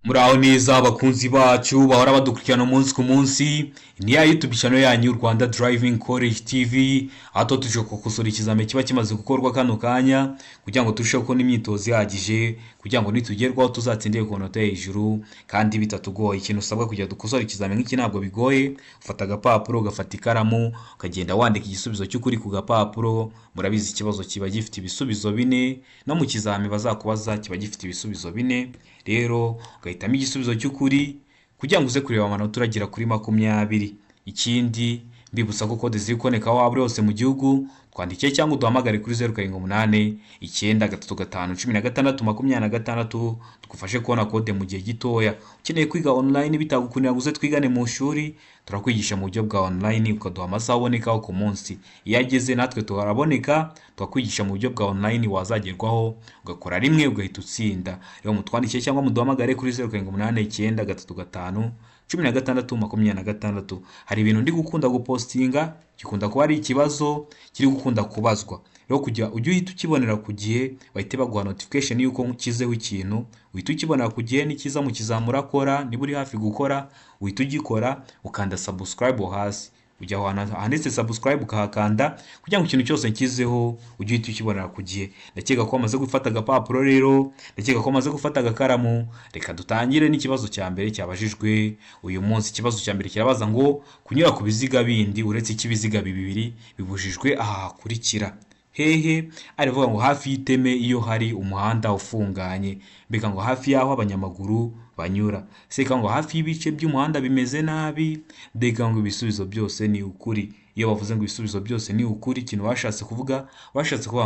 Muraho neza abakunzi bacu bahora badukurikirana umunsi ku munsi. Ni ya YouTube channel yanyu, Rwanda Driving College TV, aho tuba tuje gukosora ikizami kiba kimaze gukorwa kano kanya, kugira ngo turusheho kubona imyitozo ihagije, kugira ngo nitugerwaho tuzatsindire ku manota hejuru kandi bitatugoye. Ikintu usabwa kugira dukosore ikizami nk'iki ntabwo bigoye: ufata agapapuro, ugafata ikaramu, ukagenda wandika igisubizo cy'ukuri ku gapapuro. Murabizi, ikibazo kiba gifite ibisubizo bine, no mu kizami bazakubaza kiba gifite ibisubizo bine. Rero ugahitamo igisubizo cy'ukuri kugira ngo uze kureba amanota uragira kuri 20. Ikindi, mbibutsa ko kode ziri kuboneka aho waba uri hose mu gihugu. Twandike cyangwa uduhamagare kuri 0789351626, tugufashe kubona kode mu gihe gitoya. Ukeneye kwiga online bitagukundira ngo uze twigane mu ishuri, turakwigisha mu buryo bwa online, ukaduha amasaha ubonekaho ku munsi. Iyo ageze natwe turaboneka, tukakwigisha mu buryo bwa online, wazagerwaho ugakora rimwe ugahita utsinda. Rero mutwandikiye cyangwa muduhamagare kuri 0789351626. Hari ibintu ndi gukunda gupostinga, gikunda kuba ari ikibazo kiri gukunda kubazwa. Rero kujya ujye uhita ukibonera ku gihe, bahite baguha notification y'uko nshyizeho ikintu, uhita ukibonera ku gihe. Nikiza mu kizamura kora, niba uri hafi gukora uhita ugikora, ukanda subscribe hasi. Ujya ahantu handitse subscribe ukahakanda, kugira ngo ikintu cyose nshyizeho ujye uhita ukibonera ku gihe. Ndakeka ko wamaze gufata agapapuro rero, ndakeka ko wamaze gufata agakaramu. Reka dutangire n'ikibazo cya mbere cyabajijwe uyu munsi. Ikibazo cya mbere kirabaza ngo: kunyura ku biziga bindi uretse icy'ibiziga bibiri bibujijwe aha hakurikira hehe? Arivuga ngo hafi y'iteme iyo hari umuhanda ufunganye, mbega ngo hafi y'aho abanyamaguru banyura, seka ngo hafi y'ibice by'umuhanda bimeze nabi, mbega ngo ibisubizo byose ni ukuri. Iyo bavuze ngo ibisubizo byose ni ukuri, ikintu bashatse kuvuga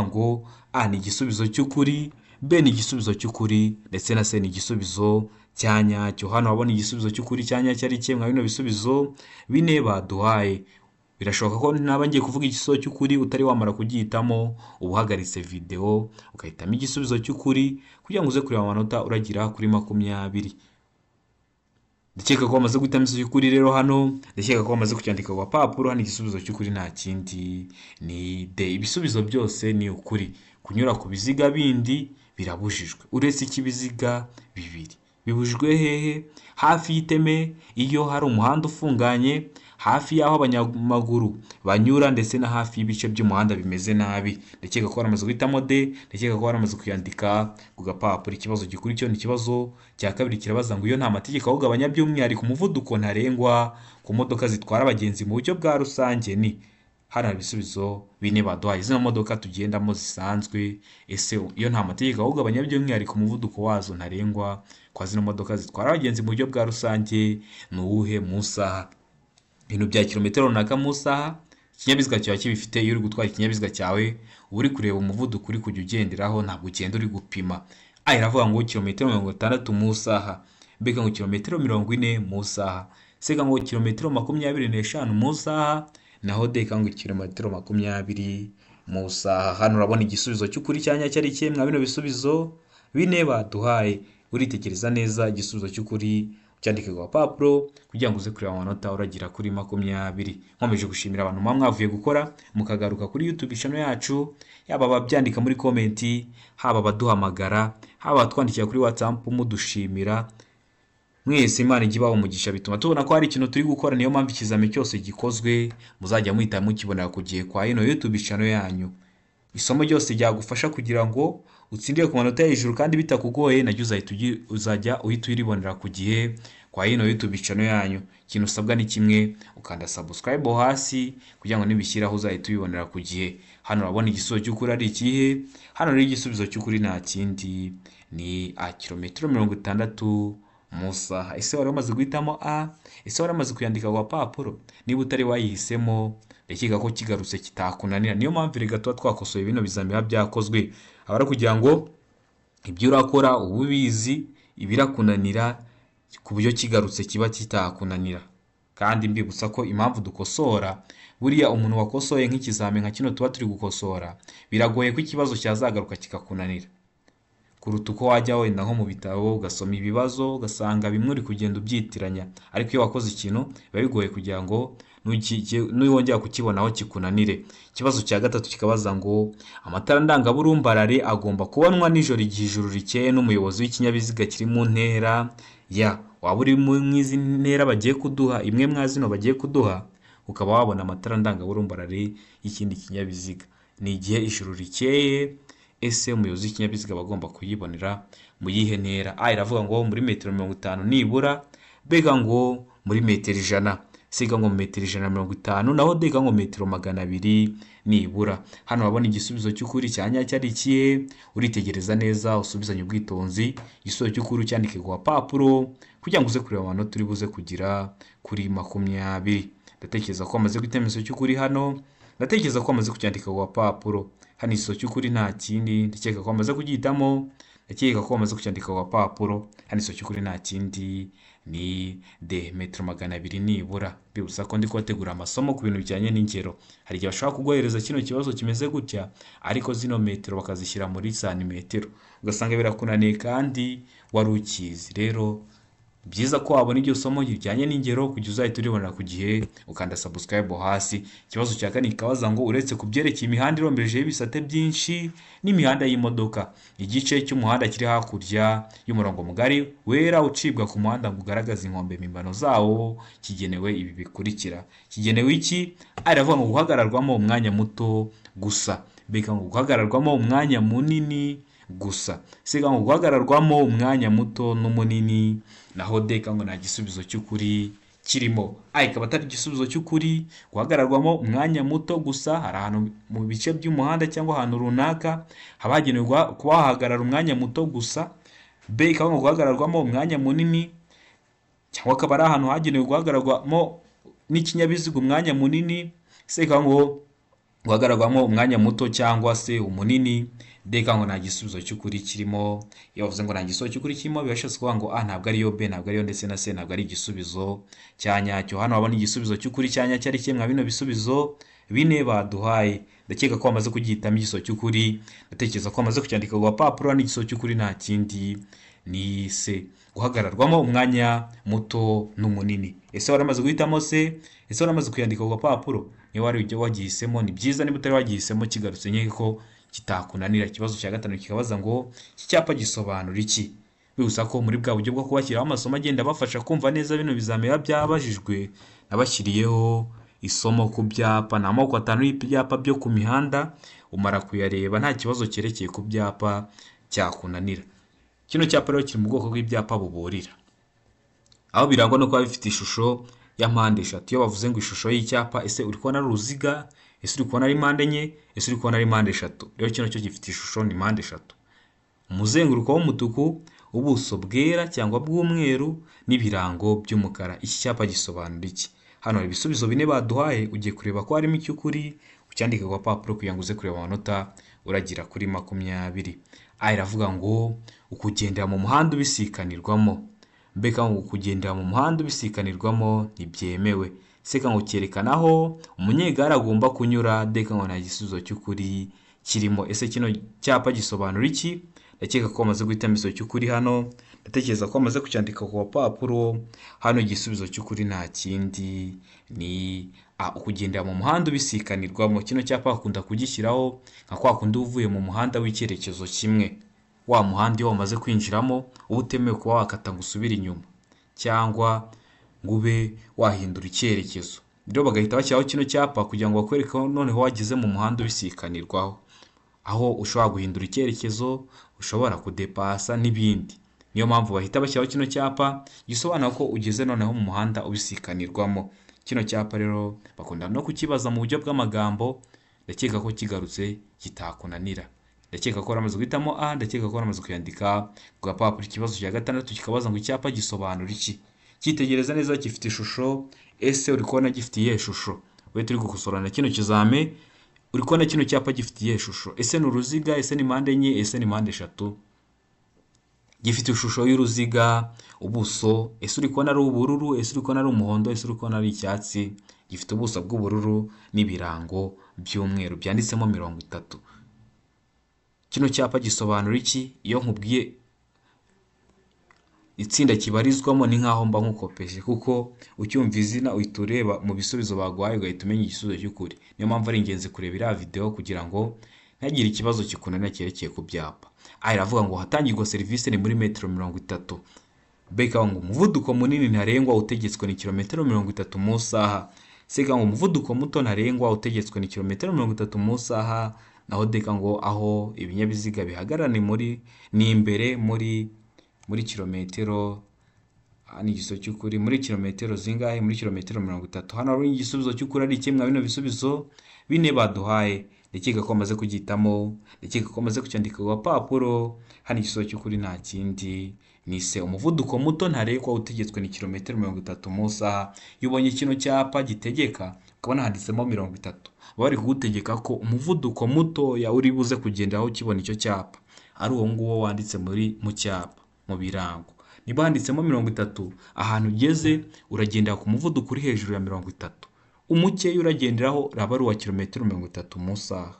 ngo A ni igisubizo cy'ukuri, B ni igisubizo cy'ukuri, ndetse na C ni igisubizo cya nyacyo. Hano wabona igisubizo cy'ukuri cya nyacyo ari kimwe bino bisubizo bine baduhaye. Birashoboka ko naba ngiye kuvuga igisubizo cy'ukuri utari wamara kugihitamo, uba uhagaritse videwo ugahitamo igisubizo cy'ukuri, kugira ngo uze kureba amanota uragira kuri 20. Ndakeka ko wamaze guhitamo igisubizo cy'ukuri. Rero hano ndakeka ko wamaze kucyandika ku gapapuro. Hano igisubizo cy'ukuri nta kindi, ni D. Ibisubizo byose ni ukuri. Kunyura ku biziga bindi birabujijwe uretse icy'ibiziga bibiri. Bibujijwe hehe? Hafi y'iteme iyo hari umuhanda ufunganye, hafi y'aho abanyamaguru banyura, ndetse na hafi y'ibice by'umuhanda bimeze nabi. Ndakeka ko waramaze guhitamo D, ndakeka ko waramaze kuyandika ku gapapuro. Ikibazo gikurikiyeho ni ikibazo cya kabiri, kirabaza ngo: iyo nta mategeko awugabanya by'umwihariko, umuvuduko ntarengwa ku modoka zitwara abagenzi mu buryo bwa rusange ni? Hano hari ibisubizo bine baduhaye. Zino modoka tugendamo zisanzwe, ese iyo nta mategeko awugabanya by'umwihariko, umuvuduko wazo ntarengwa kwa zino modoka zitwara abagenzi mu buryo bwa rusange ni uwuhe mu saha? Ibintu bya kilometero runaka mu saha ikinyabiziga cyawe kibifite. Iyo uri gutwara ikinyabiziga cyawe, uba uri kureba umuvuduko uri kujya ugenderaho, ntabwo ugenda uri gupima. A iravuga ngo kilometero 60 mu saha, mbega ngo kilometero 40 mu saha, seka ngo kilometero 25 mu saha, naho D ngo kilometero 20 mu saha. Hano urabona igisubizo cy'ukuri cya nyacyo ari ikihe mwa bino bisubizo bine baduhaye? Uritekereza neza, igisubizo cy'ukuri ucyandike ku gapapuro, kugira ngo uze kureba amanota uragira kuri 20. Nkomeje gushimira abantu muba mwavuye gukora mukagaruka kuri YouTube channel yacu, yaba ababyandika muri comment, haba abaduhamagara, haba abatwandikira kuri WhatsApp mudushimira. Mwese Imana ijya ibaha umugisha, bituma tubona ko hari ikintu turi gukora. Niyo mpamvu ikizami cyose gikozwe muzajya muhita mukibonera ku gihe kwa ino YouTube channel yanyu. Isomo ryose ryagufasha kugira ngo utsindire ku manota hejuru kandi bitakugoye, naryo uzajya uhita uribonera ku gihe kwa ino YouTube channel yanyu. Ikintu usabwa ni kimwe: ukanda subscribe hasi, kugira ngo nibishyiraho uzahita ubibonera ku gihe. Hano urabona igisubizo cy'ukuri ari ikihe? Hano rero igisubizo cy'ukuri nta kindi, ni A, kilometero 60 mu saha. Ese wari wamaze guhitamo A? Ese wari wamaze kuyandika ku gapapuro? Niba utari wayihisemo, ndakeka ko kigarutse kitakunanira. Niyo mpamvu reka tuba twakosoye bino bizami biba byakozwe, aba ari kugira ngo ibyo urakora uba ubizi, ibirakunanira ku buryo kigarutse kiba kitakunanira. Kandi mbibutsa ko impamvu dukosora, buriya umuntu wakosoye nk'ikizami nka kino tuba turi gukosora, biragoye ko ikibazo cyazagaruka kikakunanira. kuruta uko wajya wenda nko mu bitabo ugasoma ibibazo ugasanga bimwe uri kugenda ubyitiranya, ariko iyo wakoze ikintu biba bigoye kugira ngo niwongera kukibonaho kikunanire. Ikibazo cya gatatu kikabaza ngo amatara ndangaburumbarare agomba kubonwa nijoro igihe ijuru rikeye n'umuyobozi w'ikinyabiziga kiri mu ntera ya, waba uri mu izi ntera bagiye kuduha, imwe mwa zino bagiye kuduha, ukaba wabona amatara ndangaburumbarare y'ikindi kinyabiziga. Ni igihe ijuru rikeye, ese umuyobozi w'ikinyabiziga aba agomba kuyibonera mu yihe ntera? A iravuga ngo muri metero 50 nibura, B ngo muri metero 100, C ngo metero 150, naho D ngo metero 200 nibura. Hano urabona igisubizo cy'ukuri cya nyacyo ari ikihe? Uritegereza neza usubizanye ubwitonzi, igisubizo cy'ukuri ucyandike ku gapapuro kugira ngo uze kureba amanota uri buze kugira kuri 20. Ndatekereza ko wamaze guhitamo igisubizo cy'ukuri hano, ndatekereza ko wamaze kucyandika ku gapapuro. Hano igisubizo cy'ukuri nta kindi, ndakeka ko wamaze kugihitamo, ndakeka ko wamaze kucyandika ku gapapuro. Hano igisubizo cy'ukuri nta kindi ni D, metero 200 nibura. Mbibutsa ko ndi kubategura amasomo ku bintu bijyanye n'ingero. Hari igihe bashobora kuguhereza kino kibazo kimeze gutya, ariko zino metero bakazishyira muri santimetero, ugasanga birakunaniye kandi wari ukizi. Rero byiza ko wabona iryo somo rijyanye n'ingero kugira uzahite uribonera ku gihe, ukanda subscribe hasi. Ikibazo cya kane kikabaza ngo uretse ku byerekeye imihanda iromberejeho ibisate byinshi n'imihanda y'imodoka, igice cy'umuhanda kiri hakurya y'umurongo mugari wera ucibwa ku muhanda ngo ugaragaze inkombe mpimbano zawo kigenewe ibi bikurikira. Kigenewe iki? A iravuga ngo guhagararwamo umwanya muto gusa, B ngo guhagararwamo umwanya munini gusa, C ngo guhagararwamo umwanya muto n'umunini, naho D ngo nta gisubizo cy'ukuri kirimo. A ikaba atari igisubizo cy'ukuri, guhagararwamo umwanya muto gusa, hari ahantu mu bice by'umuhanda cyangwa ahantu runaka haba hagenewe kuba wahagarara umwanya muto gusa. B ikaba ngo guhagararwamo umwanya munini, cyangwa akaba ari ahantu hagenewe guhagararwamo n'ikinyabiziga umwanya munini. C ikaba ngo guhagararwamo umwanya muto cyangwa se umunini. D ngo nta gisubizo cy'ukuri kirimo. Iyo bavuze ngo nta gisubizo cy'ukuri kirimo, biba bishatse kuvuga ngo A ntabwo ariyo, B ntabwo ariyo, ndetse na C ntabwo ari igisubizo cya nyacyo. Hano wabona igisubizo cy'ukuri cya nyacyo ari kimwe bino bisubizo bine baduhaye. Ndakeka ko wamaze kugihitamo igisubizo cy'ukuri, ndatekereza ko wamaze kucyandika ku gapapuro. N'igisubizo cy'ukuri nta kindi ni C, guhagararwamo umwanya muto n'umunini. Ese waramaze guhitamo C? Ese waramaze kuyandika ku gapapuro? Niba wari wagihisemo ni byiza, niba utari wagihisemo kigarutse nkeke ko kitakunanira. Ikibazo cya gatanu kikabaza ngo iki cyapa gisobanura iki? Bibutsa ko muri bwa buryo bwo kubashyiraho amasomo agenda abafasha kumva neza bino bizami biba byabajijwe, nabashyiriyeho isomo ku byapa. Ni amoko atanu y'ibyapa byo ku mihanda, umara kuyareba nta kibazo cyerekeye ku byapa cyakunanira. Kino cyapa rero kiri mu bwoko bw'ibyapa buburira, aho birangwa no kuba bifite ishusho ya mpande eshatu. Iyo bavuze ngo ishusho y'icyapa, ese uri kubona ari uruziga? Ese uri kubona ari mpande enye? Ese uri kubona ari mpande eshatu? Rero kino cyo gifite ishusho ni mpande eshatu, umuzenguruko w'umutuku, ubuso bwera cyangwa bw'umweru n'ibirango by'umukara. Iki cyapa gisobanura iki? Hano hari ibisubizo bine baduhaye, ugiye kureba ko harimo icy'ukuri, ucyandike ku gapapuro kugira ngo uze kureba amanota uragira kuri 20. A iravuga ngo ukugendera mu muhanda ubisikanirwamo, B ngo kugendera mu muhanda ubisikanirwamo ntibyemewe, C ngo cyerekana aho umunyegare agomba kunyura, D ngo nta gisubizo cy'ukuri kirimo. Ese kino cyapa gisobanura iki? Ndakeka ko wamaze guhitamo igisubizo cy'ukuri hano, ndatekereza ko wamaze kucyandika ku gapapuro. Hano igisubizo cy'ukuri nta kindi ni A, ukugendera mu muhanda ubisikanirwamo. Kino cyapa bakunda kugishyiraho nka kwa kundi uba uvuye mu muhanda w'icyerekezo kimwe, wa muhanda iyo wamaze kwinjiramo uba utemewe kuba wakata ngo usubire inyuma cyangwa ngo ube wahindura icyerekezo. Rero bagahita bashyiraho kino cyapa kugira ngo bakwereke ko noneho wageze mu muhanda ubisikanirwaho, aho ushobora guhindura icyerekezo, ushobora kudepasa n'ibindi. Niyo mpamvu bahita bashyiraho kino cyapa gisobanura ko ugeze noneho mu muhanda ubisikanirwamo. Kino cyapa rero bakunda no kukibaza mu buryo bw'amagambo, ndakeka ko kigarutse kitakunanira. Ndakeka ko waramaze guhitamo A, ndakeka ko waramaze kuyandika ku gapapuro. Ikibazo cya gatandatu kikabaza ngo icyapa gisobanura iki? Cyitegereza neza, gifite ishusho, ese uri kubona gifite iyihe shusho? We turi gukosorana kino kizame, uri kubona kino cyapa gifite iyihe shusho? Ese ni uruziga? Ese ni mpande enye? Ese ni mpande eshatu? Gifite ishusho y'uruziga, ubuso, ese uri kubona ari ubururu? Ese uri kubona ari umuhondo? Ese uri kubona ari icyatsi? Gifite ubuso bw'ubururu n'ibirango by'umweru byanditsemo 30. Kino cyapa gisobanura iki? Iyo nkubwiye itsinda kibarizwamo ni nk'aho mba nkukopeje, kuko ucyumva izina uhita ureba mu bisubizo baguhaye ugahita umenya igisubizo cy'ukuri. Niyo mpamvu ari ingenzi kureba iriya videwo kugira ngo ntihagire ikibazo kikunanira cyerekeye ku byapa. A iravuga ngo ahatangirwa serivisi ni muri metero 30. B ikavuga ngo umuvuduko munini ntarengwa utegetswe ni kilometero 30 mu isaha. C ikavuga ngo umuvuduko muto ntarengwa utegetswe ni kilometero 30 mu isaha. Naho D ikavuga ngo aho ibinyabiziga bihagarara ni muri ni imbere muri kilometero. Aha ni igisubizo cy'ukuri muri kilometero zingahe? Muri kilometero 30. Hano hari igisubizo cy'ukuri ari kimwe bino bisubizo bine baduhaye. Ndakeka ko bamaze kugihitamo, ndakeka ko bamaze kucyandika ku gapapuro. Hano igisubizo cy'ukuri nta kindi ni C, umuvuduko muto ntarengwa utegetswe ni kilometero 30 mu isaha. Iyo ubonye kino cyapa gitegeka ukabona handitsemo 30, baba bari kugutegeka ko umuvuduko mutoya uri buze kugenderaho ukibona icyo cyapa ari uwo nguwo wanditse mu cyapa mu birango. Niba handitsemo 30, ahantu ugeze uragendera ku muvuduko uri hejuru ya 30. Umukeya uragenderaho uraba ari uwa kilometero 30 mu isaha.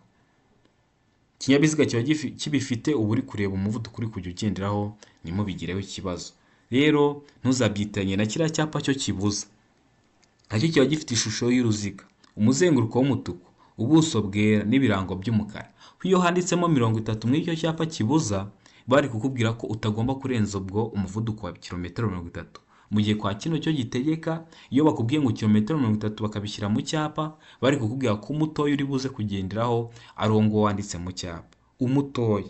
Ikinyabiziga kiba kibifite, uba uri kureba umuvuduko uri kujya ugenderaho, ntimubigireho ikibazo. Rero ntuzabyitiranye na kiriya cyapa cyo kibuza. Nacyo kiba gifite ishusho y'uruziga, umuzenguruko w'umutuku, ubuso bwera n'ibirango by'umukara. Iyo handitsemo 30 muri icyo cyapa kibuza, bari kukubwira ko utagomba kurenza ubwo umuvuduko wa kilometero 30. Mu gihe kwa kino cyo gitegeka, iyo bakubwiye ngo kilometero 30 bakabishyira mu cyapa, bari kukubwira ko umutoya uri buze kugenderaho ari uwo nguwo wanditse mu cyapa. Umutoya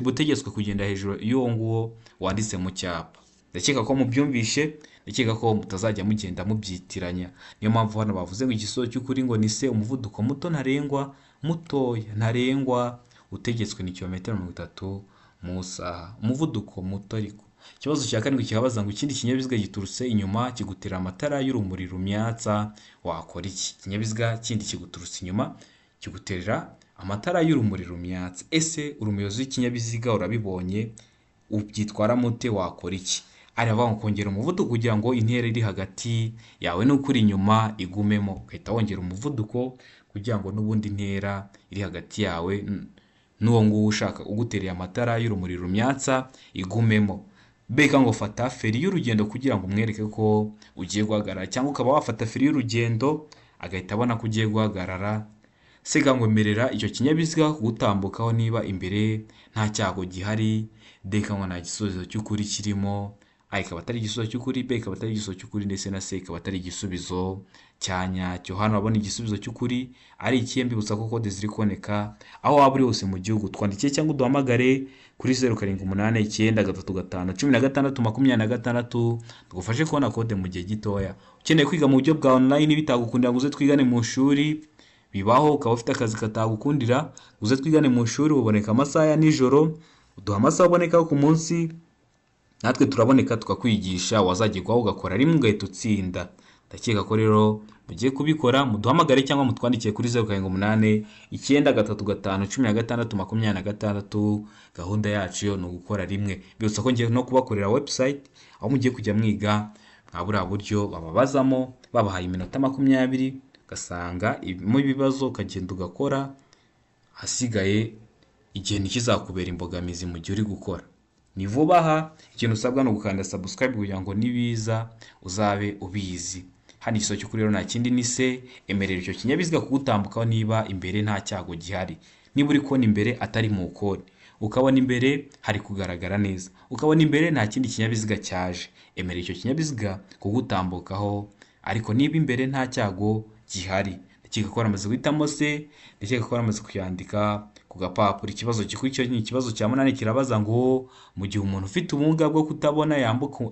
butegetswe kugenda hejuru y'uwo nguwo wanditse mu cyapa. Ndakeka ko mubyumvishe, ndakeka ko mutazajya mugenda mubyitiranya. Niyo mpamvu hano bavuze ngo igisubizo cy'ukuri ngo ni C, umuvuduko muto ntarengwa, mutoya ntarengwa utegetswe ni kilometero 30 mu isaha. Umuvuduko muto ariko. Ikibazo cya karindwi kikabaza ngo ikindi kinyabiziga giturutse inyuma kigutera amatara y'urumuri rumyatsa, wakora iki? Ikinyabiziga kindi kiguturutse inyuma kiguterera amatara y'urumuri rumyatsa. Ese uri umuyobozi w'ikinyabiziga urabibonye, ubyitwaramo ute, wakora iki? Aravuga ngo kongera umuvuduko kugira ngo intera iri hagati yawe n'ukuri inyuma igumemo, ugahita wongera umuvuduko kugira ngo n'ubundi intera iri hagati yawe n'uwo nguwo ushaka ugutereye amatara y'urumuri rumyatsa igumemo. B ngo fata feri y'urugendo kugira ngo umwereke ko ugiye guhagarara, cyangwa ukaba wafata feri y'urugendo agahita abona ko ugiye guhagarara. C ngo emerera icyo kinyabiziga kugutambukaho niba imbere nta cyago gihari. D ngo nta gisubizo cy'ukuri kirimo. A ikaba atari igisubizo cy'ukuri, B ikaba atari igisubizo cy'ukuri, ndetse na C ikaba atari igisubizo cya nyacyo. Hano urabona igisubizo cy'ukuri ari ikihe? Mbibutsa ko kode ziri kuboneka aho waba uri hose mu gihugu. Twandikiye cyangwa uduhamagare kuri 0789351626, tugufashe kubona kode mu gihe gitoya. Ukeneye kwiga mu buryo bwa online bitagukundira ngo uze twigane mu ishuri, bibaho ukaba ufite akazi katagukundira uze twigane mu ishuri, uboneka amasaha ya nijoro, uduha amasaha aboneka ku munsi, natwe turaboneka tukakwigisha, wazagerwaho ugakora rimwe ugahita utsinda. Ndakeka ko rero mugiye kubikora, muduhamagare cyangwa mutwandikiye kuri 0789351626. Gahunda yacu yo ni ugukora rimwe. Mbibutsa ko ngiye no kubakorera website aho mugiye kujya mwiga nka buriya buryo bababazamo, babahaye iminota 20, ugasanga mu ibibazo ukagenda ugakora, ahasigaye igihe ntikizakubera imbogamizi mu gihe uri gukora. Ni vuba aha, ikintu usabwa ni ugukanda subscribe kugira ngo nibiza uzabe ubizi. Hano igisubizo cy'ukuri rero nta kindi ni C, emerera icyo kinyabiziga kugutambukaho niba imbere nta cyago gihari. Niba uri kubona imbere atari mu koni, ukabona imbere hari kugaragara neza, ukabona imbere nta kindi kinyabiziga cyaje, emerera icyo kinyabiziga kugutambukaho, ariko niba imbere nta cyago gihari. Ndakeka ko waramaze guhitamo C, ndakeka ko waramaze kuyandika ku gapapuro. Ikibazo gikurikiyeho ni ikibazo cya munani, kirabaza ngo mu gihe umuntu ufite ubumuga bwo kutabona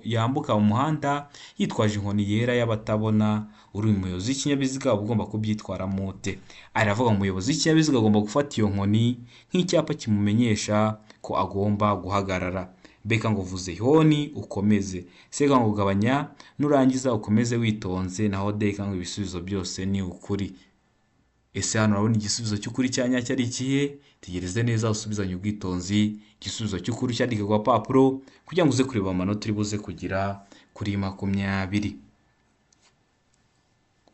yambuka umuhanda yitwaje inkoni yera y'abatabona, uri umuyobozi w'ikinyabiziga uba ugomba kubyitwaramo ute? Aravuga ngo umuyobozi w'ikinyabiziga agomba gufata iyo nkoni nk'icyapa kimumenyesha ko agomba guhagarara. B ngo vuza ihoni ukomeze. C ngo gabanya nurangiza ukomeze witonze. Naho D ngo ibisubizo byose ni ukuri. Ese hano urabona igisubizo cy'ukuri cya nyacyo ari ikihe? Tegereze neza usubizanye ubwitonzi igisubizo cy'ukuri cyandike ku gapapuro kugira ngo uze kureba amanota uri buze kugira kuri 20.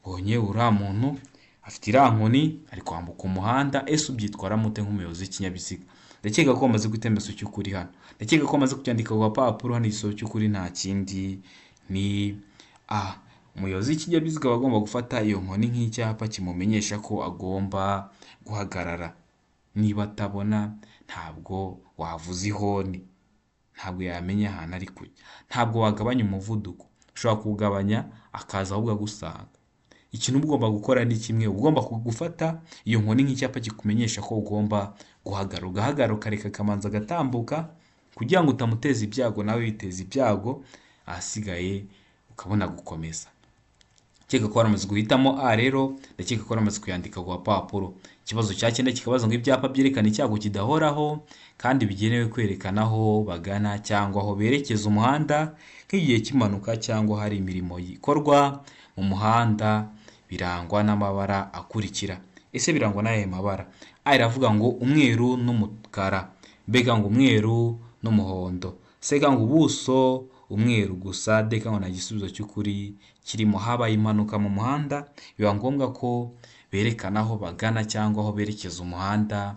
Ubonye uriya muntu afite iriya nkoni ari kwambuka umuhanda, ese ubyitwaramo ute nk'umuyobozi w'ikinyabiziga? Ndakeka ko wamaze guhitamo igisubizo cy'ukuri hano. Ndakeka ko wamaze kucyandika ku gapapuro hano. Igisubizo cy'ukuri nta kindi, ni A. Umuyobozi w'ikinyabiziga aba agomba gufata iyo nkoni nk'icyapa kimumenyesha ko agomba guhagarara. Niba atabona, ntabwo wavuza ihoni, ntabwo yamenya ahantu ari kujya. Ntabwo wagabanya umuvuduko, ushobora kuwugabanya akaza ahubwo agusanga. Ikintu uba ugomba gukora ni kimwe: uba ugomba gufata iyo nkoni nk'icyapa kikumenyesha ko ugomba guhagarara, ugahagarara, ukareka akamanza agatambuka kugira ngo utamuteza ibyago nawe witeza ibyago, ahasigaye ukabona gukomeza. Ndakeka ko waramaze guhitamo A rero, ndakeka ko waramaze kuyandika ku gapapuro. Ikibazo cya cyenda kikabaza ngo: ibyapa byerekana icyago kidahoraho kandi bigenewe kwerekana aho bagana cyangwa aho berekeza umuhanda, nk'igihe cy'impanuka cyangwa hari imirimo ikorwa mu muhanda, birangwa n'amabara akurikira. Ese birangwa n'ayahe mabara? A iravuga ngo umweru n'umukara, B ngo umweru n'umuhondo, C ngo ubuso umweru gusa, D ngo nta gisubizo cy'ukuri kirimo. Habaye impanuka mu muhanda, biba ngombwa ko berekana aho bagana cyangwa aho berekeza umuhanda.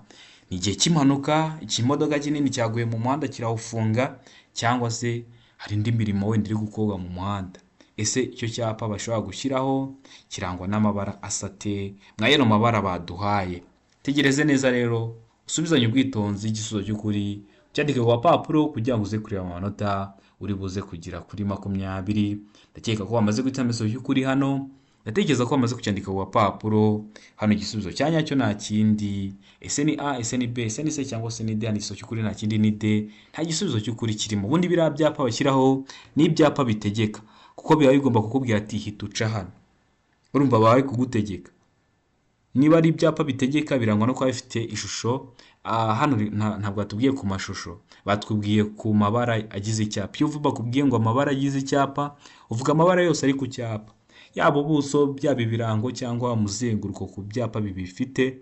Ni igihe cy'impanuka, ikimodoka kinini cyaguye mu muhanda kirawufunga, cyangwa se hari indi mirimo wenda iri gukorwa mu muhanda. Ese icyo cyapa bashobora gushyiraho kirangwa n'amabara asa ate mwa yano mabara baduhaye? Tegereze neza rero, usubizanye ubwitonzi igisubizo cy'ukuri, cyandike ku gapapuro kugira ngo uze kureba amanota uri buze kugira kuri 20. Ndakeka ko wamaze guhitamo igisubizo cy'ukuri hano, ndatekereza ko wamaze kucyandika ku gapapuro hano. Igisubizo cya nyacyo nta kindi. Ese ni A, ese ni B, ese ni C cyangwa se ni D? Hano igisubizo cy'ukuri nta kindi, ni D. Nta gisubizo cy'ukuri kirimo. Ubundi biriya byapa bashyiraho ni ibyapa bitegeka, kuko biba bigomba kukubwira ati: "Hita uca hano." Urumva baba bari kugutegeka. Niba ari ibyapa bitegeka, birangwa no kuba bifite ishusho. Hano ntabwo batubwiye ku mashusho, batubwiye ku mabara agize icyapa. Iyo bakubwiye ngo amabara agize icyapa, uvuga amabara yose ari ku cyapa, yaba ubuso, byaba ibirango cyangwa umuzenguruko ku byapa bibifite.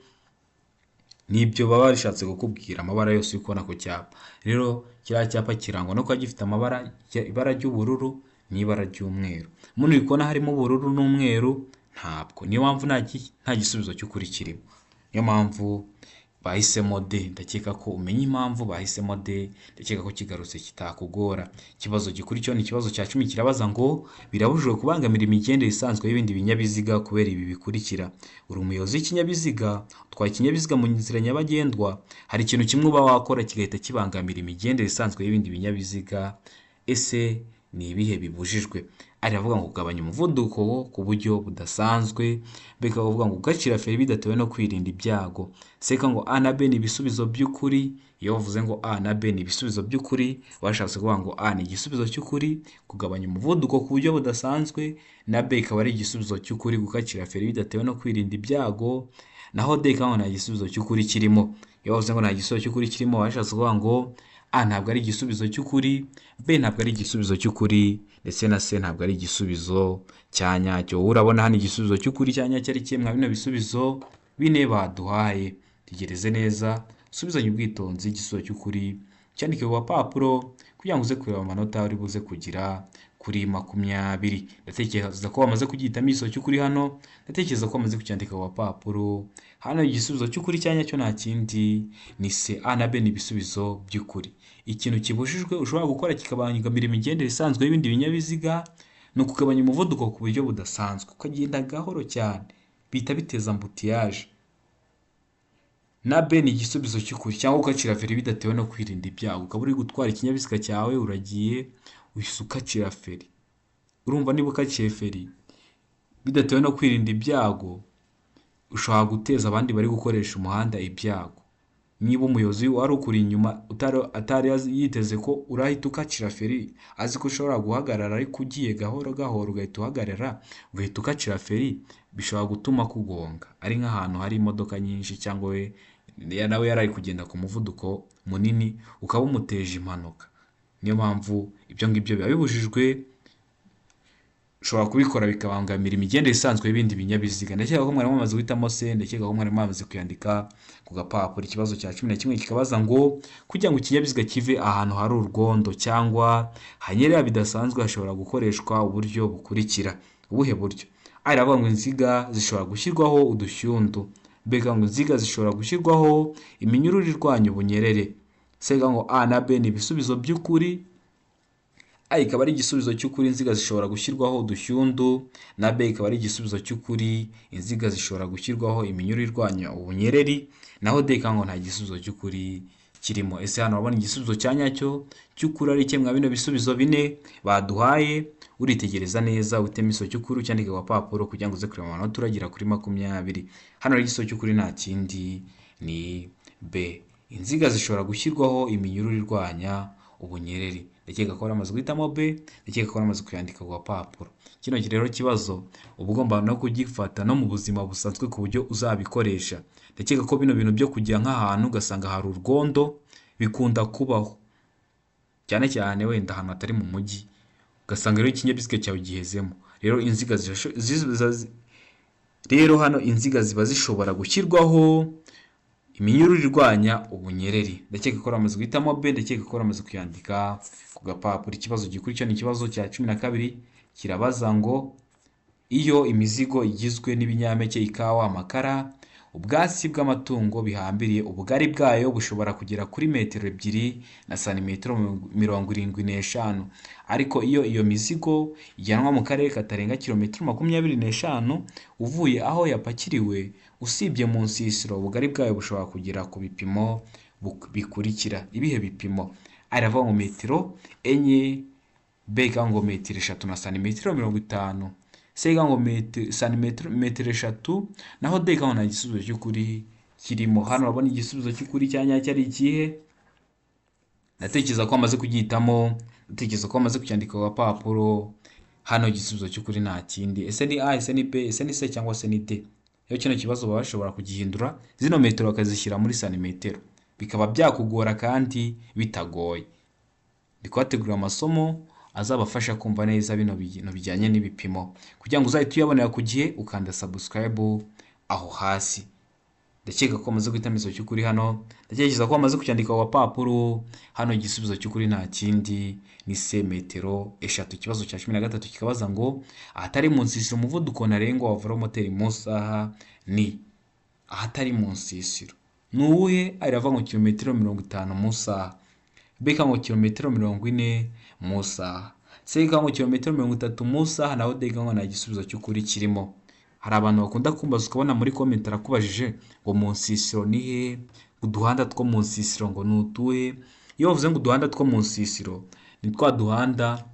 Nibyo baba bashatse kukubwira, amabara yose uri kubona ku cyapa. Rero kiriya cyapa kirangwa no kuba gifite amabara, ibara ry'ubururu n'ibara ry'umweru. Muno uri kubona harimo ubururu n'umweru? Ntabwo. Niyo mpamvu nta gisubizo cy'ukuri kirimo, niyo mpamvu bahisemo D. Ndakeka ko umenya impamvu bahisemo D, ndakeka ko kigarutse kitakugora. Ikibazo gikurikiyeho ni ikibazo cya 10, kirabaza ngo: birabujijwe kubangamira imigendere isanzwe y'ibindi binyabiziga kubera ibi bikurikira. Uri umuyobozi w'ikinyabiziga, utwaye ikinyabiziga mu nzira nyabagendwa, hari ikintu kimwe uba wakora kigahita kibangamira imigendere isanzwe y'ibindi binyabiziga. Ese ni ibihe bibujijwe? Aravuga ngo kugabanya umuvuduko ku buryo budasanzwe, bikavuga ngo ugacira feri bidatewe no kwirinda ibyago, seka ngo A na B ni ibisubizo by'ukuri. Iyo bavuze ngo A na B ni ibisubizo by'ukuri, bashatse kuvuga ngo A ni igisubizo cy'ukuri, kugabanya umuvuduko ku buryo budasanzwe, na B ikaba ari igisubizo cy'ukuri, gukacira feri bidatewe no kwirinda ibyago, naho D ikaba nta gisubizo cy'ukuri kirimo. Iyo bavuze ngo nta gisubizo cy'ukuri kirimo, bashatse kuvuga ngo A ntabwo ari igisubizo cy'ukuri, B ntabwo ari igisubizo cy'ukuri, ndetse na C ntabwo ari igisubizo cya nyacyo. Wowe urabona hano igisubizo cy'ukuri cya nyacyo ari kimwe mwa bino bisubizo bine baduhaye? Tegereze neza, usubizanye ubwitonzi igisubizo cy'ukuri, cyandike ku gapapuro kugira ngo uze kureba amanota uri buze kugira kuri 20. Ndatekereza ko wamaze kugihitamo igisubizo cy'ukuri hano, ndatekereza ko wamaze kucyandika ku gapapuro hano. Igisubizo cy'ukuri cya nyacyo nta kindi, ni C. A na B ni ibisubizo by'ukuri. Ikintu kibujijwe ushobora gukora kikabangamira imigendere isanzwe y'ibindi binyabiziga ni ukugabanya umuvuduko ku buryo budasanzwe, ukagenda gahoro cyane, bihita biteza embouteillage. Na B ni igisubizo cy'ukuri. Cyangwa ugacira feri bidatewe no kwirinda ibyago, ukaba uri gutwara ikinyabiziga cyawe, uragiye, uhise ukacira feri. Urumva niba ukaciye feri bidatewe no kwirinda ibyago, ushobora guteza abandi bari gukoresha umuhanda ibyago. Niba umuyobozi wari ukuri inyuma atari yiteze ko urahita ukacira feri, azi ko ushobora guhagarara ariko ugiye gahoro gahoro ugahita uhagarara, ugahita ukacira feri, bishobora gutuma kugonga ari nk'ahantu hari imodoka nyinshi, cyangwa we nawe yari ari kugenda ku muvuduko munini, ukaba umuteje impanuka. Niyo mpamvu ibyo ngibyo biba bibujijwe, ushobora kubikora bikabangamira imigendere isanzwe y'ibindi binyabiziga. Ndakeka ko mwari mumaze guhitamo C, ndakeka ko mwari mwamaze kuyandika ku gapapuro. Ikibazo cya 11 kikabaza ngo: kugira ngo ikinyabiziga kive ahantu hari urwondo cyangwa hanyerera bidasanzwe, hashobora gukoreshwa uburyo bukurikira. Ubuhe buryo? A iravuga ngo inziga zishobora gushyirwaho udushyundu, B ngo inziga zishobora gushyirwaho iminyururu irwanya ubunyerere. C ngo A na B ni ibisubizo by'ukuri, A ikaba ari igisubizo cy'ukuri, inziga zishobora gushyirwaho udushyundu, na B ikaba ari igisubizo cy'ukuri, inziga zishobora gushyirwaho iminyururu irwanya ubunyereri, naho D ikaba ngo nta gisubizo cy'ukuri kirimo. Ese hano urabona igisubizo cya nyacyo cy'ukuri ari kimwe mwa bino bisubizo bine baduhaye? Uritegereza neza, uhitemo igisubizo cy'ukuri, ucyandike ku gapapuro kugira ngo uze kureba amanota uragira kuri 20. Hano rero igisubizo cy'ukuri nta kindi ni B. Inziga zishobora gushyirwaho iminyururu irwanya ubunyereri. Ndakeka ko waramaze guhitamo B, ndakeka ko waramaze kuyandika ku gapapuro. Kino rero kibazo uba ugomba no kugifata no mu buzima busanzwe ku buryo uzabikoresha. Ndakeka ko bino bintu byo kujya nk'ahantu ugasanga hari urwondo bikunda kubaho, cyane cyane wenda ahantu hatari mu mujyi, ugasanga rero ikinyabiziga cyawe gihezemo. Rero inziga rero hano inziga ziba zishobora gushyirwaho iminyururu irwanya ubunyereri. Ndakeka ko waramaze guhitamo B, ndakeka ko waramaze kuyandika ku gapapuro. Ikibazo gikurikira ni ikibazo cya 12, kirabaza ngo iyo imizigo igizwe n'ibinyampeke, ikawa, amakara, ubwatsi bw'amatungo bihambiriye, ubugari bwayo bushobora kugera kuri metero 2 na santimetero 75, ariko iyo iyo mizigo ijyanwa mu karere katarenga kilometero 25 uvuye aho yapakiriwe, usibye mu nsisiro, ubugari bwayo bushobora kugera ku bipimo bikurikira. Ibihe bipimo? A iravuga ngo metero 4, B ikavuga ngo metero 3 na santimetero 50, C ikavuga ngo santimetero metero 3, naho D ikavuga ngo nta gisubizo cy'ukuri kirimo. Hano urabona igisubizo cy'ukuri cya nyacyo ari ikihe? Ndatekereza ko wamaze kugihitamo, ndatekereza ko wamaze kucyandika ku gapapuro. Hano igisubizo cy'ukuri nta kindi. Ese ni A, ese ni B, ese ni C cyangwa se ni D? Rero kino kibazo baba bashobora kugihindura, zino metero bakazishyira muri santimetero, bikaba byakugora kandi bitagoye. Ndi kubategurira amasomo azabafasha kumva neza bino bintu bijyanye n'ibipimo, kugira ngo uzahite uyabonera ku gihe, ukanda subscribe aho hasi. Ndakeka ko wamaze guhitamo igisubizo cy'ukuri hano, ndatekereza ko wamaze kucyandika ku gapapuro. Hano igisubizo cy'ukuri nta kindi ni C, metero 3. Ikibazo cya 13 kikabaza ngo ahatari mu nsisiro umuvuduko ntarengwa wa velomoteri mu isaha ni? Ahatari mu nsisiro ni uwuhe? A iravuga ngo kilometero 50 mu isaha, B ikavuga ngo kilometero 40 mu isaha, C ikavuga ngo kilometero 30 mu isaha, naho D ikavuga ngo nta gisubizo cy'ukuri kirimo. Hari abantu bakunda kumbaza, ukabona muri comment arakubajije ngo mu nsisiro ni he, uduhanda two mu nsisiro ngo ni utuhe? Iyo bavuze ngo uduhanda two mu nsisiro, ni twa duhanda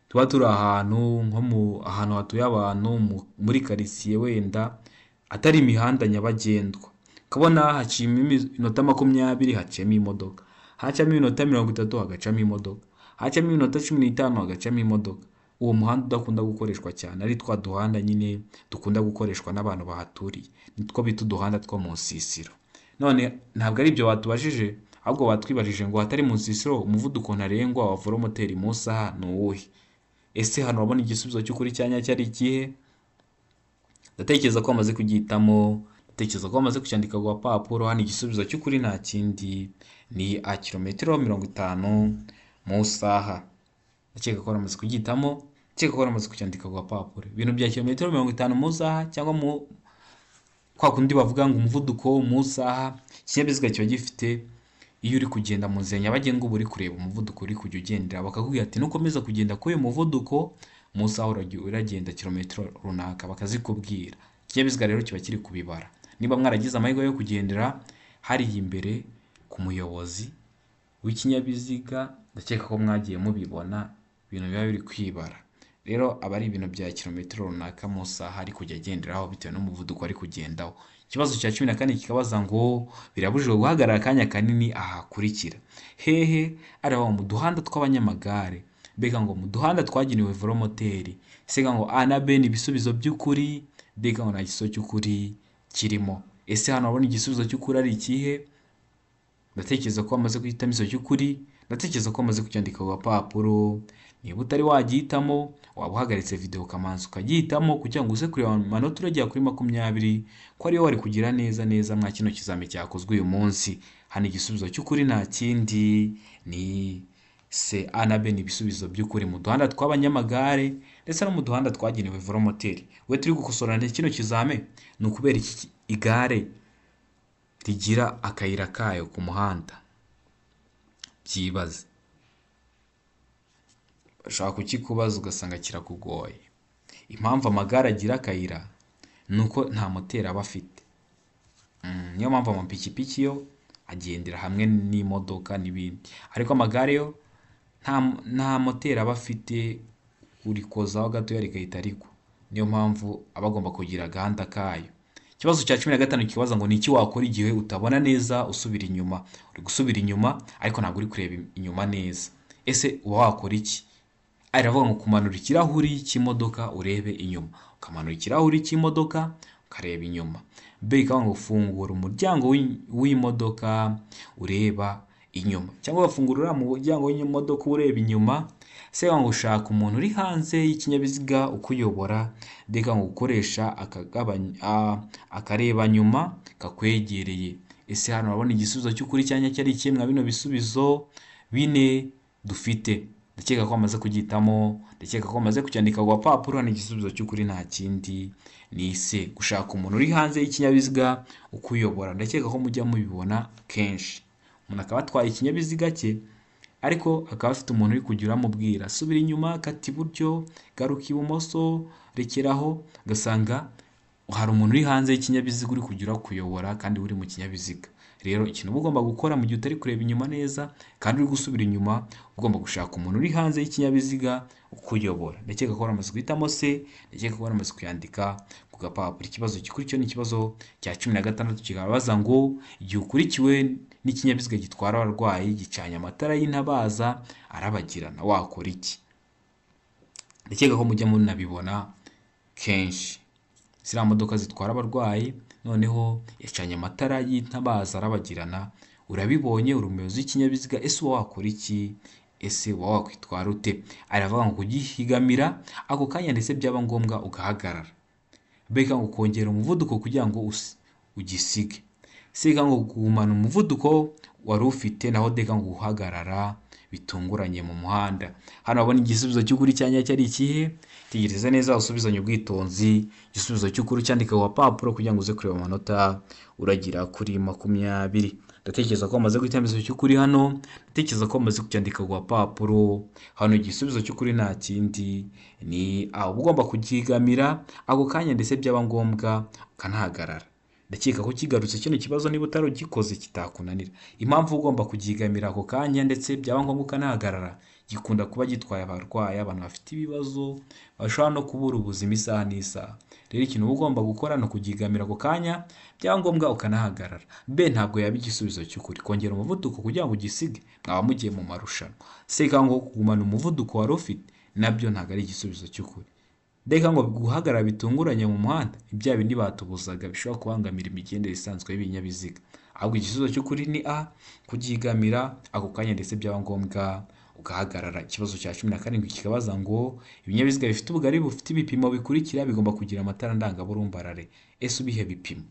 tuba turi ahantu nko mu ahantu hatuye abantu muri karitsiye, wenda atari imihanda nyabagendwa, ukabona haciyemo iminota 20 haciyemo imodoka, hacamo iminota 30 hagacamo imodoka, hacamo iminota 15 hagacamo imodoka. Uwo muhanda udakunda gukoreshwa cyane, ari twa duhanda nyine dukunda gukoreshwa n'abantu bahaturiye, nitwo bita uduhanda two mu nsisiro. None ntabwo ari ibyo batubajije, ahubwo batwibarije ngo hatari mu nsisiro umuvuduko ntarengwa wa velomoteri mu isaha ni uwuhe? Ese hano urabona igisubizo cy'ukuri cya nyacyo ari ikihe? Ndatekereza ko wamaze kugihitamo, ndatekereza ko wamaze kucyandika ku gapapuro. Hano igisubizo cy'ukuri nta kindi ni A, kilometero 50 mu isaha. Ndakeka ko waramaze kugihitamo, ndakeka ko waramaze kucyandika ku gapapuro. Ibintu bya kilometero 50 mu isaha, cyangwa mu kwa kundi bavuga ngo umuvuduko mu isaha, ikinyabiziga kiba gifite, iyo uri kugenda mu nzira nyabagendwa uba uri kureba umuvuduko uri kujya ugendera, bakakubwira ati nukomeza kugenda kuri uyu muvuduko mu isaha uragenda kilometero runaka, bakazikubwira. Ikinyabiziga rero kiba kiri kubibara. Niba mwaragize amahirwe yo kugendera hariya imbere ku muyobozi w'ikinyabiziga, ndakeka ko mwagiye mubibona, ibintu biba biri kwibara. Rero aba ari ibintu bya kilometero runaka mu isaha ari kujya agenderaho bitewe n'umuvuduko ari kugendaho. Ikibazo cya 14 kikabaza ngo birabujijwe guhagarara akanya kanini aha hakurikira. Hehe? Areba mu duhanda tw'abanyamagare, mbega ngo mu duhanda twagenewe velomoteri. C ngo A na B ni ibisubizo by'ukuri, D ngo nta gisubizo cy'ukuri kirimo. Ese hano urabona igisubizo cy'ukuri ari ikihe? Ndatekereza ko wamaze guhitamo igisubizo cy'ukuri, ndatekereza ko wamaze kucyandika ku gapapuro. Niba utari wagihitamo, waba uhagaritse video ukamanza ukagihitamo kugira ngo uze kureba amanota uragera kuri 20, ko ariyo wari kugira neza neza mwa kino kizami cyakozwe uyu munsi. Hano igisubizo cy'ukuri nta kindi ni C. A na B ni ibisubizo by'ukuri, mu duhanda tw'abanyamagare ndetse no mu duhanda twagenewe velomoteri. We turi gukosora kino kizame, ni ukubera iki igare rigira akayira kayo ku muhanda? Byibaze. Bashobora kukikubaza ugasanga kirakugoye. Impamvu amagare agira akayira ni uko nta moteri aba afite. Niyo mpamvu amapikipiki yo agendera hamwe n'imodoka n'ibindi, ariko amagare yo nta moteri aba afite, urikozaho gatoya rigahita rigwa. Niyo mpamvu aba agomba kugira agahanda kayo. Ikibazo cya 15 kibaza ngo ni iki wakora igihe utabona neza usubira inyuma? Uri gusubira inyuma ariko ntabwo uri kureba inyuma neza. Ese uba wakora iki? Aravuga ngo kumanura ikirahuri cy'imodoka urebe inyuma. Ukamanura ikirahuri cy'imodoka ukareba inyuma. B ikavuga ngo fungura umuryango w'imodoka ureba inyuma, cyangwa ugafungura uriya muryango w'imodoka ureba inyuma. C ikavuga ngo shaka umuntu uri hanze y'ikinyabiziga ukuyobora. D ikavuga ngo gukoresha akareba nyuma kakwegereye. Ese hano urabona igisubizo cy'ukuri cyangwa cyari ikihe mwa bino bisubizo bine dufite? Ndakeka ko wamaze kugihitamo, ndakeka ko wamaze kucyandika ku gapapuro. Hano igisubizo cy'ukuri nta kindi, ni C, gushaka umuntu uri hanze y'ikinyabiziga ukuyobora. Ndakeka ko mujya mubibona kenshi, umuntu akaba atwaye ikinyabiziga cye ariko akaba afite umuntu uri kujya uramubwira subira inyuma, kata iburyo, garuka ibumoso, rekeraho, ugasanga hari umuntu uri hanze y'ikinyabiziga uri kujya urakuyobora kandi uri mu kinyabiziga. Rero ikintu uba ugomba gukora mu gihe utari kureba inyuma neza kandi uri gusubira inyuma, ugomba gushaka umuntu uri hanze y'ikinyabiziga ukuyobora. Ndakeka ko waramaze guhitamo C, ndakeka ko waramaze kuyandika ku gapapuro. Ikibazo gikurikiyeho ni ikibazo cya 16, kikabaza ngo igihe ukurikiwe n'ikinyabiziga gitwara abarwayi gicanye amatara y'intabaza arabagirana, wakora iki? Ndakeka ko mujya munabibona kenshi, ziriya modoka zitwara abarwayi noneho yacanye amatara y'intabaza arabagirana, urabibonye, uri umuyobozi w'ikinyabiziga, ese uba wakora iki? Ese uba wakwitwara ute? Aravuga ngo kugihigamira ako kanya ndetse byaba ngombwa ugahagarara. B ngo kongera umuvuduko kugira ngo ugisige. C ngo kugumana umuvuduko wari ufite, naho D ngo guhagarara bitunguranye mu muhanda. Hano wabona igisubizo cy'ukuri cya nyacyo ari ikihe? Tegereza neza usubizanye ubwitonzi igisubizo cy'ukuri, cyandika ku gapapuro kugira ngo uze kureba amanota uragira kuri 20. Ndatekereza ko wamaze guhitamo igisubizo cy'ukuri hano, ndatekereza ko wamaze kucyandika ku gapapuro hano. Igisubizo cy'ukuri nta kindi, ni aho uba ugomba kugigamira ako kanya ndetse byaba ngombwa ukanahagarara. Ndakeka ko kigarutse kino kibazo, niba utari ugikoze kitakunanira. Impamvu ugomba kugigamira ako kanya ndetse byaba ngombwa ukanahagarara, gikunda kuba gitwaye abarwayi, abantu bafite ibibazo bashobora no kubura ubuzima isaha n'isaha. Rero ikintu uba ugomba gukora ni ukugigamira ako kanya, byaba ngombwa ukanahagarara. B ntabwo yaba igisubizo cy'ukuri. Kongera umuvuduko kugira ngo ugisige, mwaba mugiye mu marushanwa. C ngo kugumana umuvuduko wari ufite, nabyo ntabwo ari igisubizo cy'ukuri. D ngo guhagarara bitunguranye mu muhanda, ni bya bindi batubuzaga bishobora kubangamira imigendere isanzwe y'ibinyabiziga. Ahubwo igisubizo cy'ukuri ni A, kugigamira ako kanya ndetse byaba ngombwa ugahagarara. Ikibazo cya 17 kikabaza ngo ibinyabiziga bifite ubugari bufite ibipimo bikurikira bigomba kugira amatara ndangaburumbarare. Ese ubihe bipimo?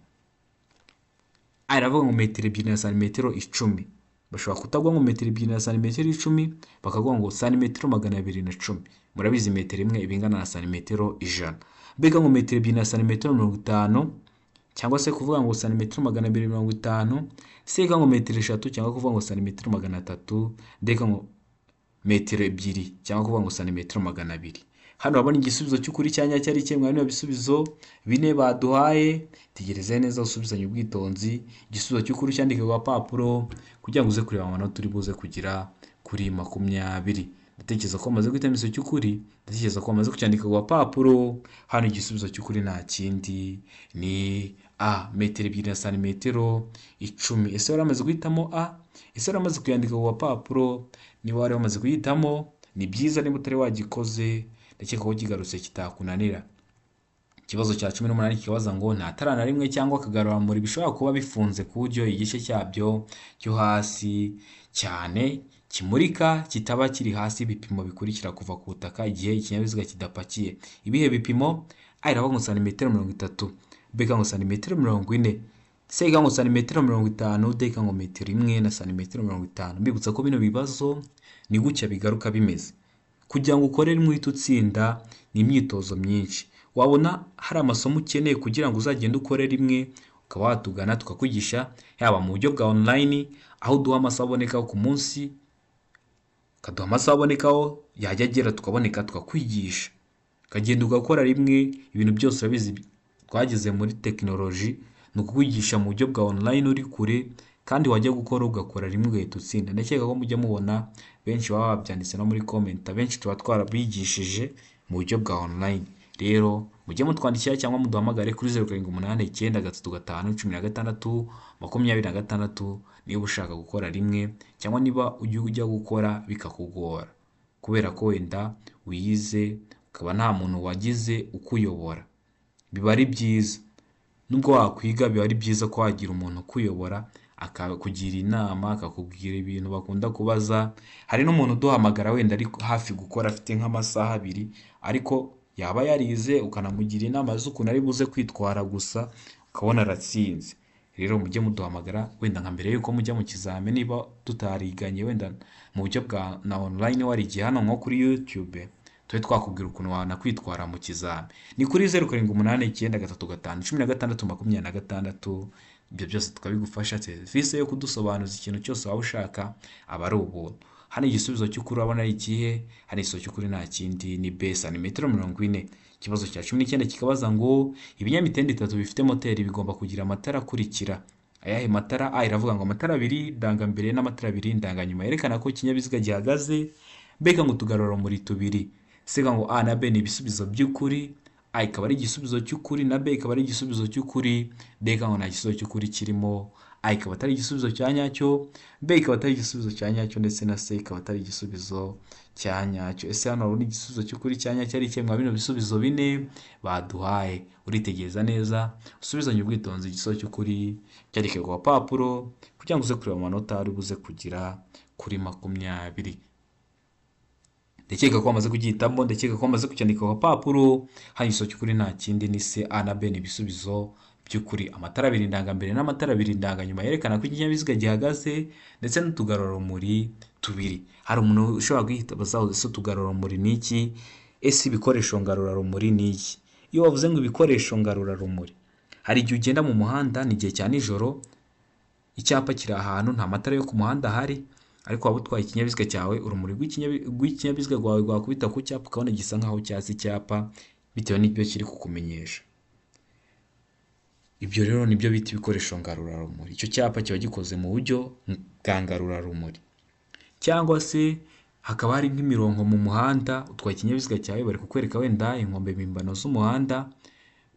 Aravuga ngo metero 2 na santimetero 10. Bashobora kutaguha ngo metero 2 na santimetero 10, bakaguha ngo santimetero 210. Murabizi metero imwe iba ingana na santimetero 100. Mbega ngo metero 2 na santimetero 50, cyangwa se kuvuga ngo santimetero 250. C ngo metero 3, cyangwa kuvuga ngo santimetero 300. D ngo metero 2, cyangwa kuvuga ngo santimetero 200. Hano urabona igisubizo cy'ukuri cya nyacyo ari ikihe mwa bino bisubizo bine baduhaye? Tegereza neza usubizanye ubwitonzi igisubizo cy'ukuri, cyandike ku gapapuro kugira ngo uze kureba amanota uri buze kugira kuri 20. Ndatekereza ko wamaze guhitamo igisubizo cy'ukuri, ndatekereza ko wamaze kucyandika ku gapapuro. Hano igisubizo cy'ukuri nta kindi, ni A, metero 2 na santimetero 10. Ese wari wamaze guhitamo A? Ese wari wamaze kuyandika ku gapapuro? Niba wari wamaze kuyihitamo ni byiza, niba utari wagikoze ndakeka ko kigarutse kitakunanira. Ikibazo cya 18 kikabaza ngo nta tara na rimwe cyangwa akagaruramuri bishobora kuba bifunze ku buryo igice cyabyo cyo hasi cyane kimurika kitaba kiri hasi ibipimo bikurikira kuva ku butaka igihe ikinyabiziga kidapakiye. Ibihe bipimo? A iravuga ngo santimetero 30, B ngo santimetero 40, C ngo santimetero 50, D ngo metero 1 na santimetero 50. Mbibutsa ko bino bibazo ni gutya bigaruka bimeze. Kugira ngo ukore rimwe uhite utsinda ni imyitozo myinshi. Wabona hari amasomo ukeneye kugira ngo uzagende ukore rimwe, ukaba watugana tukakwigisha, yaba mu buryo bwa online aho uduha amasaha aboneka ku munsi. Ukaduha amasaha abonekaho, yajya agera tukaboneka tukakwigisha. Ukagenda ugakora rimwe, ibintu byose urabizi twageze muri tekinoloji, ni ukukwigisha mu buryo bwa online uri kure, kandi wajya gukora ugakora rimwe ugahita utsinda. Ndakeka ko mujya mubona benshi baba babyanditse no muri comment, abenshi tuba twarabigishije mu buryo bwa online. Rero mujye mutwandikira cyangwa muduhamagare kuri 0789351626 niba ushaka gukora rimwe, cyangwa niba ujya ujya gukora bikakugora kubera ko wenda wize ukaba nta muntu wagize ukuyobora. Biba ari byiza nubwo wakwiga, biba ari byiza ko wagira umuntu ukuyobora akakugira inama, akakubwira ibintu bakunda kubaza. Hari n'umuntu uduhamagara wenda ari hafi gukora afite nk'amasaha 2, ariko yaba yarize ukanamugira inama z'ukuntu ari buze kwitwara, gusa ukabona aratsinze. Rero mujye muduhamagara wenda nka mbere y'uko mujya mu kizami, niba tutariganye wenda mu buryo bwa na online warigiye hano nko kuri YouTube, tube twakubwira ukuntu wanakwitwara mu kizami. Ni kuri 0789351626, ibyo byose tukabigufasha. Serivisi yo kudusobanuza ikintu cyose waba ushaka aba ari ubuntu. Hano igisubizo cy'ukuri urabona ari ikihe? Hano igisubizo cy'ukuri nta kindi, ni B, santimetero 40. Ikibazo cya 19 kikabaza ngo ibinyamitende 3 bifite moteri bigomba kugira amatara akurikira. Ayahe matara? A iravuga ngo amatara 2 ndangambere n'amatara 2 ndanganyuma yerekana ko ikinyabiziga gihagaze. B ngo utugarurarumuri 2. C ngo A na B ni ibisubizo by'ukuri. A ikaba ari igisubizo cy'ukuri na B ikaba ari igisubizo cy'ukuri. D ngo nta gisubizo cy'ukuri kirimo. A ikaba atari igisubizo cya nyacyo, B ikaba atari igisubizo cya nyacyo, ndetse na C ikaba atari igisubizo cya nyacyo. Ese hano urabona igisubizo cy'ukuri cya nyacyo ari ikihe mwa bino bisubizo 4 baduhaye? Uritegereza neza, usubizanye ubwitonzi igisubizo cy'ukuri, cyandike ku gapapuro kugira ngo uze kureba amanota uri buze kugira kuri 20. Ndakeka ko wamaze kugihitamo, ndakeka ko wamaze kucyandika ku gapapuro. Hano igisubizo cy'ukuri nta kindi, ni C, A na B ni ibisubizo by'ukuri. Amatara 2 ndangambere n'amatara 2 ndanganyuma yerekana ko ikinyabiziga gihagaze, ndetse n'utugarurarumuri 2. Hari umuntu ushobora guhita abaza ese utugarurarumuri ni iki? Ese ibikoresho ngarurarumuri ni iki? Iyo bavuze ngo ibikoresho ngarurarumuri, hari igihe ugenda mu muhanda, ni igihe cya nijoro, icyapa kiri ahantu nta matara yo ku muhanda ahari, ariko waba utwaye ikinyabiziga cyawe, urumuri rw'ikinyabiziga rwawe rwakubita ku cyapa ukabona gisa nkaho cyatse icyapa bitewe n'ibyo kiri kukumenyesha. Ibyo rero nibyo bita ibikoresho ngarurarumuri. Icyo cyapa kiba gikoze mu buryo bwa ngarurarumuri. Cyangwa se hakaba hari nk'imirongo mu muhanda, utwaye ikinyabiziga cyawe bari kukwereka wenda inkombe mpimbano z'umuhanda,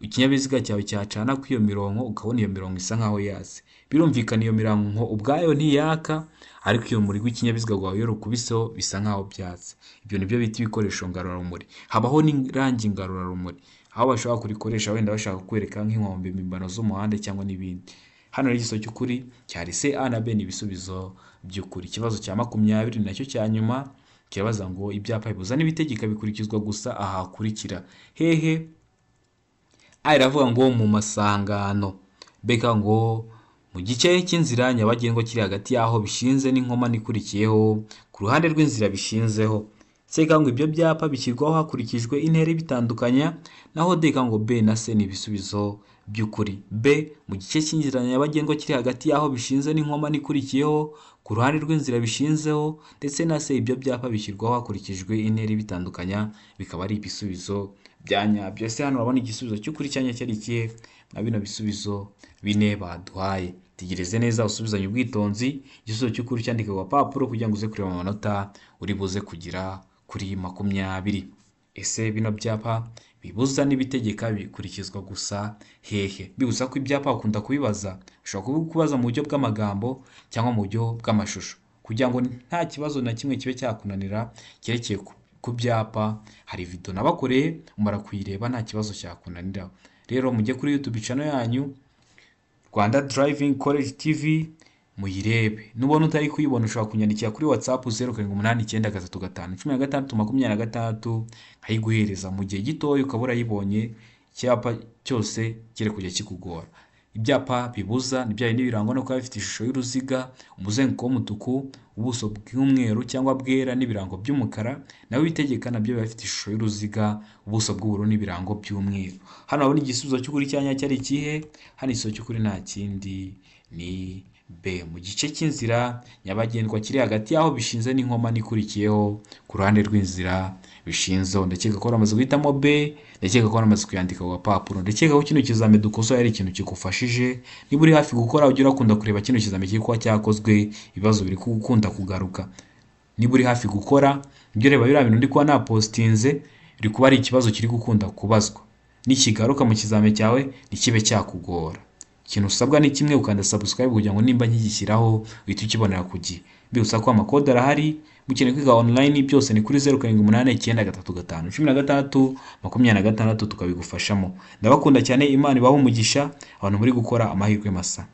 ikinyabiziga cyawe cyacana kuri iyo mirongo ukabona iyo mirongo isa nkaho yatse. Birumvikana iyo mirongo ubwayo ntiyaka, ariko iyo urumuri rw'ikinyabiziga rwawe iyo rukubiseho bisa nkaho byatse. Ibyo nibyo bita ibikoresho ngarurarumuri. Habaho n'irangi ngarurarumuri, aho bashobora kurikoresha wenda bashaka kukwereka nk'inkombe mpimbano z'umuhanda cyangwa n'ibindi. Hano rero igisubizo cy'ukuri cyari C, A na B ni ibisubizo by'ukuri. Ikibazo cya 20 nacyo cya nyuma kirabaza ngo ibyapa bibuza n'ibitegeka bikurikizwa gusa aha hakurikira. Hehe? A iravuga ngo mu masangano. B ngo mu gice cy'inzira nyabagendwa kiri hagati y'aho bishinze n'inkomane ikurikiyeho ku ruhande rw'inzira bishinzeho. C ngo ibyo byapa bishyirwaho hakurikijwe intera ibitandukanya, naho D ngo B na C ni ibisubizo by'ukuri. B mu gice cy'inzira nyabagendwa kiri hagati y'aho bishinze n'inkomane ikurikiyeho ku ruhande rw'inzira bishinzeho, ndetse na C ibyo byapa bishyirwaho hakurikijwe intera ibitandukanya, bikaba ari ibisubizo bya nyabyo. Ese hano urabona igisubizo cy'ukuri cya nyacyo ari ikihe mwa bino bisubizo 4 baduhaye? Tegereze neza usubizanye ubwitonzi igisubizo cy'ukuri, cyandike ku gapapuro kugira ngo uze kureba amanota uri buze kugira kuri 20. Ese bino byapa bibuza n'ibitegeka bikurikizwa gusa hehe? Bibutsa ko ibyapa bakunda kubibaza, ushobora kubikubaza mu buryo bw'amagambo cyangwa mu buryo bw'amashusho, kugira ngo nta kibazo na kimwe kibe cyakunanira cyerekeye ku byapa. Hari video nabakoreye, umara kuyireba nta kibazo cyakunanira. Rero mujye kuri YouTube channel yanyu Rwanda Driving College TV muyirebe. Nubona utari kuyibona ushobora kunyandikira kuri WhatsApp 0789351626 nkayiguhereza mu gihe gitoya ukaba urayibonye, icyapa cyose kiri kujya kikugora. Ibyapa bibuza ni bya bindi birangwa no kuba bifite ishusho y'uruziga, umuzenguruko w'umutuku, ubuso bw'umweru cyangwa bwera n'ibirango by'umukara. Naho ibitegeka nabyo biba bifite ishusho y'uruziga, ubuso bw'ubururu n'ibirango by'umweru. Hano urabona igisubizo cy'ukuri cya nyacyo ari ikihe? Hano igisubizo cy'ukuri nta kindi, ni B, mu gice cy'inzira nyabagendwa kiri hagati y'aho bishinze n'inkomane ikurikiyeho ku ruhande rw'inzira bishinzeho. Ndakeka ko waramaze guhitamo B, ndakeka ko waramaze kuyandika ku gapapuro, ndakeka ko kino kizami dukosoye ari ikintu kigufashije. Niba uri hafi gukora, ujye urakunda kureba kino kizami kiri kuba cyakozwe, ibibazo biri gukunda kugaruka. Niba uri hafi gukora, ujye ureba biriya bintu ndi kuba napostinze, biri kuba ari ikibazo kiri gukunda kubazwa. Nikigaruka mu kizami cyawe ntikibe cyakugora. Ikintu usabwa ni kimwe: ukanda subscribe kugira ngo nimba nkigishyiraho uhite ukibonera ku gihe. Mbibutsa ko amakode arahari, mukeneye kwiga online byose ni kuri 0789351626, tukabigufashamo. Ndabakunda cyane, Imana ibahe umugisha, abantu muri gukora, amahirwe masa.